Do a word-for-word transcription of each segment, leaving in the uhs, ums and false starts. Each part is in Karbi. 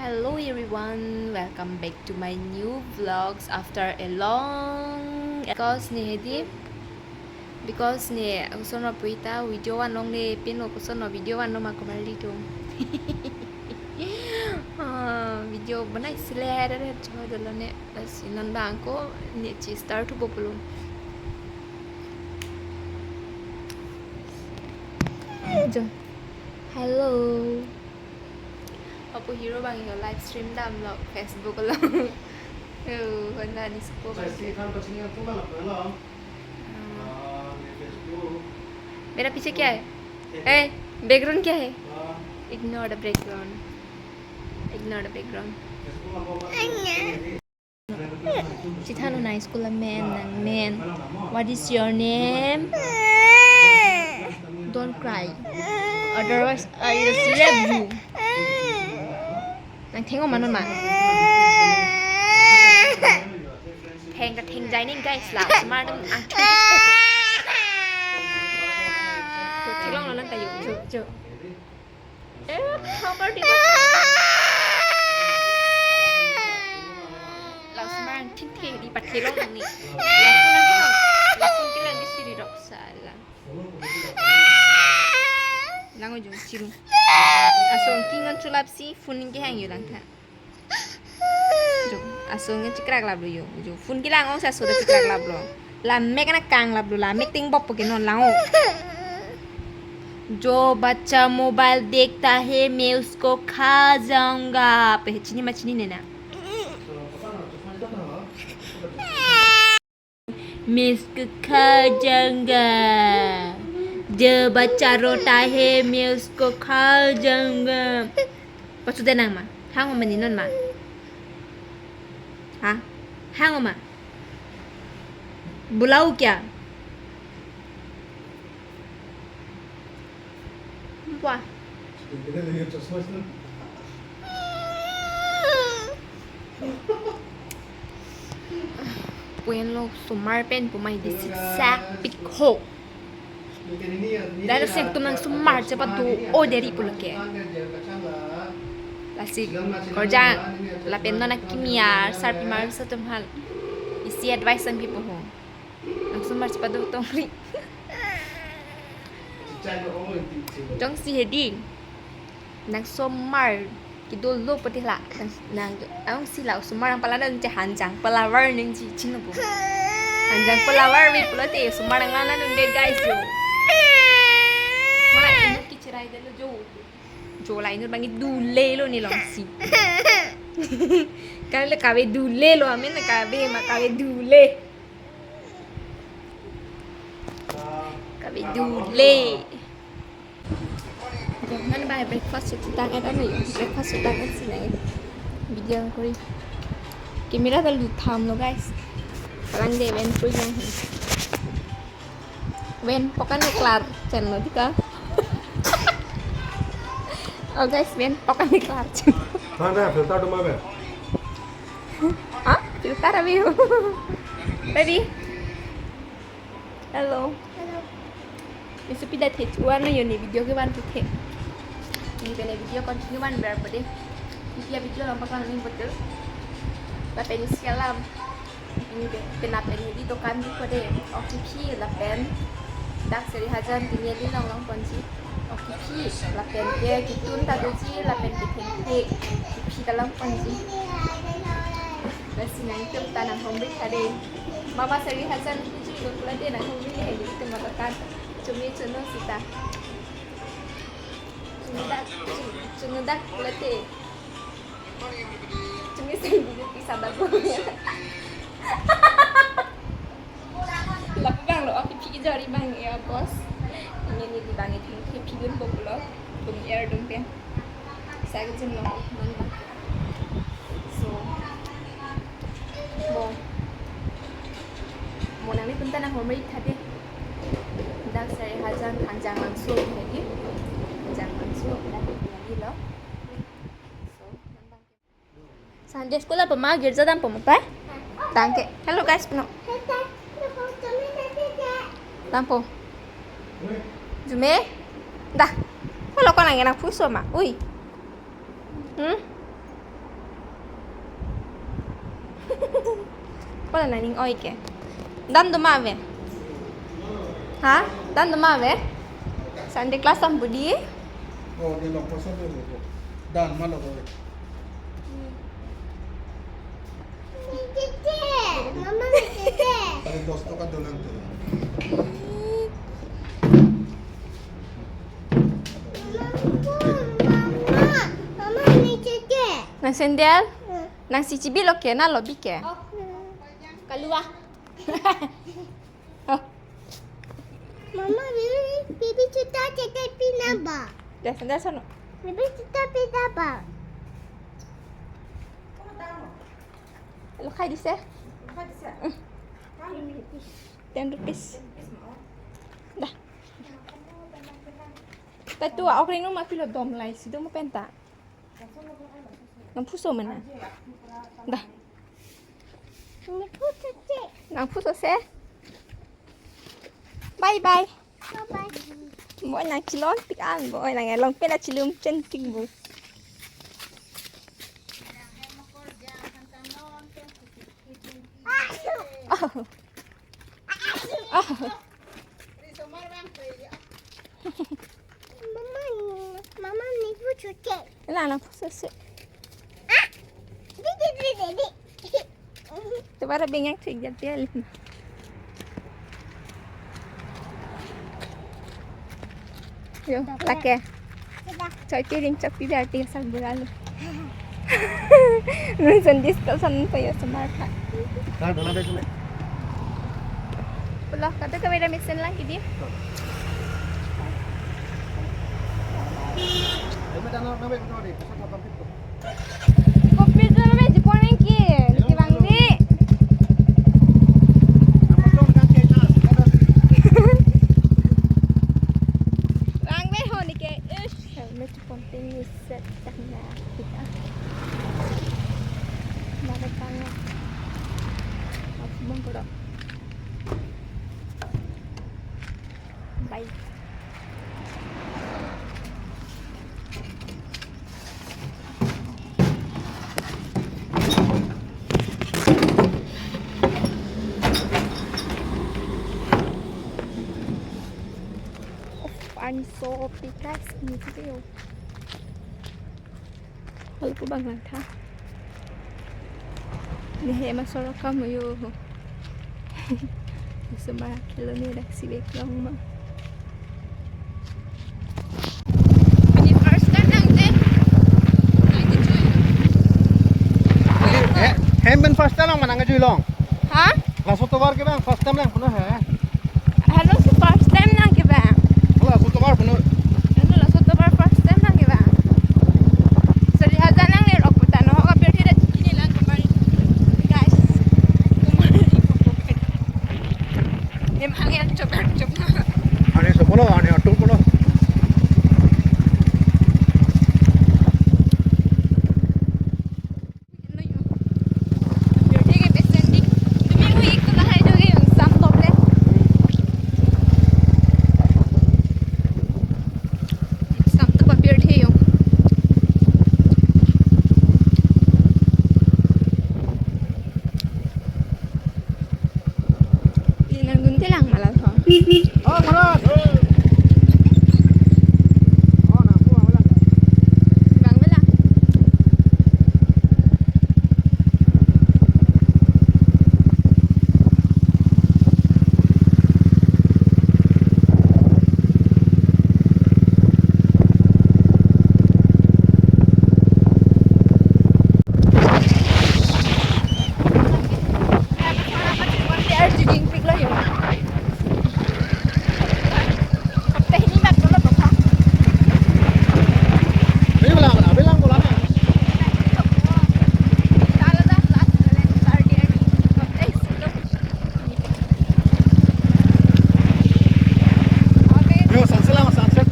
Hello everyone, welcome back to my new vlogs after a long, because ne hedi, because ne koson ma pu ta video van longle, pin lo koson ma video van lo ma komarli tu. Ah, video banai sile ada ada coba dulu ne, bas inon bang ko ne ci start tu populo. Jo. Hello. Apo hero bang yo live stream damlo Facebook lo. Oh, Honda ni supo bang. जैसे खान बच्चियां तुम लोग ना, हाँ। आ, ये Facebook। मेरा पीछे क्या है? ए, बैकग्राउंड क्या है? हाँ। Ignore the background. Ignore the background. Facebook में वो बच्चे Chethan un nang school amen, nang men. What is your name? Don't cry. Otherwise, I will slap you. Nang theng-o ma non ma? Theng ta thengjai ning guys la. Osomar atum ang theng. To theklonglo non ta yo. Jo, jo. Eh, how about you? La osomar thengthe di pathelong ni. La phone, la phone kelang di siri rok sala. Lang ujung chiru. Asong kingan chulap si phone kehang yo lang tha. Jo, asong ke chikrak laplo yo. Jo, phone kelang ong si aso ta chikrak laplo. Lamek na kang laplo, lamek ting bop ke non lang o. जो बच्चा मोबाइल देखता है, मैं उसको खा जाऊंगा. Pe chini ma chinine na? मैं उसको खा जाऊंगा. जो बच्चा रोता है, मैं उसको खा जाऊंगा. Pasu denang ma? Hang ma mani non ma? Ha? Hang ma? बुलाऊं क्या? Wah. Puen lo osomar pen pu mai di siksak pik ho. Dai lo seng tum nang osomar chepado-o deri pulo ke. Lasi korjang lapen non akimi asarpimar sa tum hal isi advice nangpipo ho. Nang osomar chepado tongri. Jongsi hedi. Nang osomar kedolo pute la. Nang, nang, ang si la osomar ang pala nang che hanjang palavar nang chi chino po. Hanjang palavar ave pulote osomar nang lana nang de guys yo. Mala inut kechirai delo jo. Jo la inut bang dule lo ne longsi. Kan le kave dule lo amen kave ma kave dule. Kave dule. Jonghan bai breakfast chutang et ano yo. Breakfast chutang et si nai. Video kori. Camera ta lutham lo guys. Palang de ven pui jong. Ven pokan ni klar chen lo dika. Oh guys, ven pokan ni klar chen. Mana filter tu mana? Ah, filter abi. Baby. Hello. Hello. Isu pida the chuan na yo ne video kevan pu the. Ne pene video continue van ber pade. Ipia video lam paklang ning betul. Lapen isi alam. Ne pe pena pen di dokan di pade. Oke phi lapen. Dak seri hajan tini di long long ponji. Oke phi lapen ke kitun ta doji lapen ke thengthe. Phi ta long ponji. Basi nang tum ta nang home break tade. Mama sari hajan kuchi lo pula de nang home ni hedi tu mata tan. Chumi chunu sita. Chunu dak, chunu dak pula de. Chumi sari di pisa bago. Lapu bang lo, oke phi jori bang ya boss. Ini ni di bang itu, phi phi dun bok lo, dun air dun pen. Sa ke jun lo, non bang. So, mo, mo nang ni punta nang home break tade. Dak sari hajan hanjang langso tadi, hanjang langso tadi lo. So, non bang. Sunday school apa ma girja dampo ma pai? Tangke. Hello guys, no. Dampo. Jume. Dah. Hello ko nang nang puso ma. Ui. Hmm? Wala naning oi ke. Dan do ma ave? Ha? Dan do ma ave? Sunday class am budi? Oh, dia lo pasal dia lo. Dan ma lo ko. Mama, tete. Ada dos toka dolan tu. Mama, mama, mama, ni tete. Nang sandal? Hmm. Nang si chibi lo ke, na lo bi ke? Oh. Kalua. Oh. Mama, bibi, bibi chuta tete pina ba. Deh, sandal sono. Bibi chuta pina ba. Lo khai dise. Ten rupees. Dah. Tatu, ok ring ma pilo dom lai, si dom penta. Nang puso mana? Dah. Nang puso se. Bye bye. Bye bye. Boy nang chilon tik an, boy nang elong pela chilum chen tik bu. Oh. Oh. Mama, mama, ni pucho ke. Ila na puso se. Ah! Di, di, di, di, di. Tebara benyang thik jat dia lin. Yo, lake. Choi ti ring chok pi ber ti sal bulalo. Nun son discussion pa yo smart ha. Kang dona de sule. Pulo, kata ka mera mesen lang kidi. Eme dana na be ko di, pusat na pampit ko. Kopi tu na be jipon nengki, di bang ni. Bang be ho ni ke, ish. Helmet. Konting ni set tangna kita. Mari tangna. Aku mengkodok. Bye. Of, ani sopi guys, ini video. Halapu bang langtha. Nehe ma sorok kamu yo. Semara kilo ni dak si bek long ma. Ini first time nang te. Nang te cuy. Eh, hem pen first time long ma nang cuy long. Ha? Laso tovar ke bang first time lang puna hai. Halo si first time nang ke bang. Halo laso tovar puna. Halo laso tovar first time nang ke bang. Sari haja nang ni rok putan ho ka pirthi da chikini lang kemari. Guys. Kemari. Em angel chop chop. Ani so pulo, ani atum pulo. Inang dun telang malah ho. Oh, malah. Oh, nah, aku malah. Bang bela. Yo, sunset lang, sunset.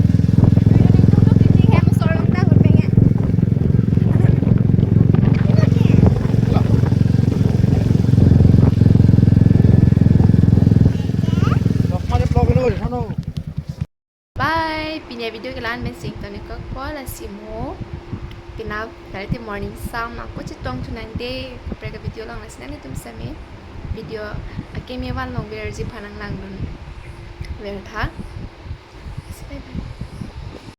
Bye, pini avideo ke la-an pen si ingtonik kokpo, lasi mo. Penap, kali ti morning sun, ako chetong thu nang de, kaprek avideo along lasi nanglitum same. video akeme van longverji aphan nanglangdunvertha.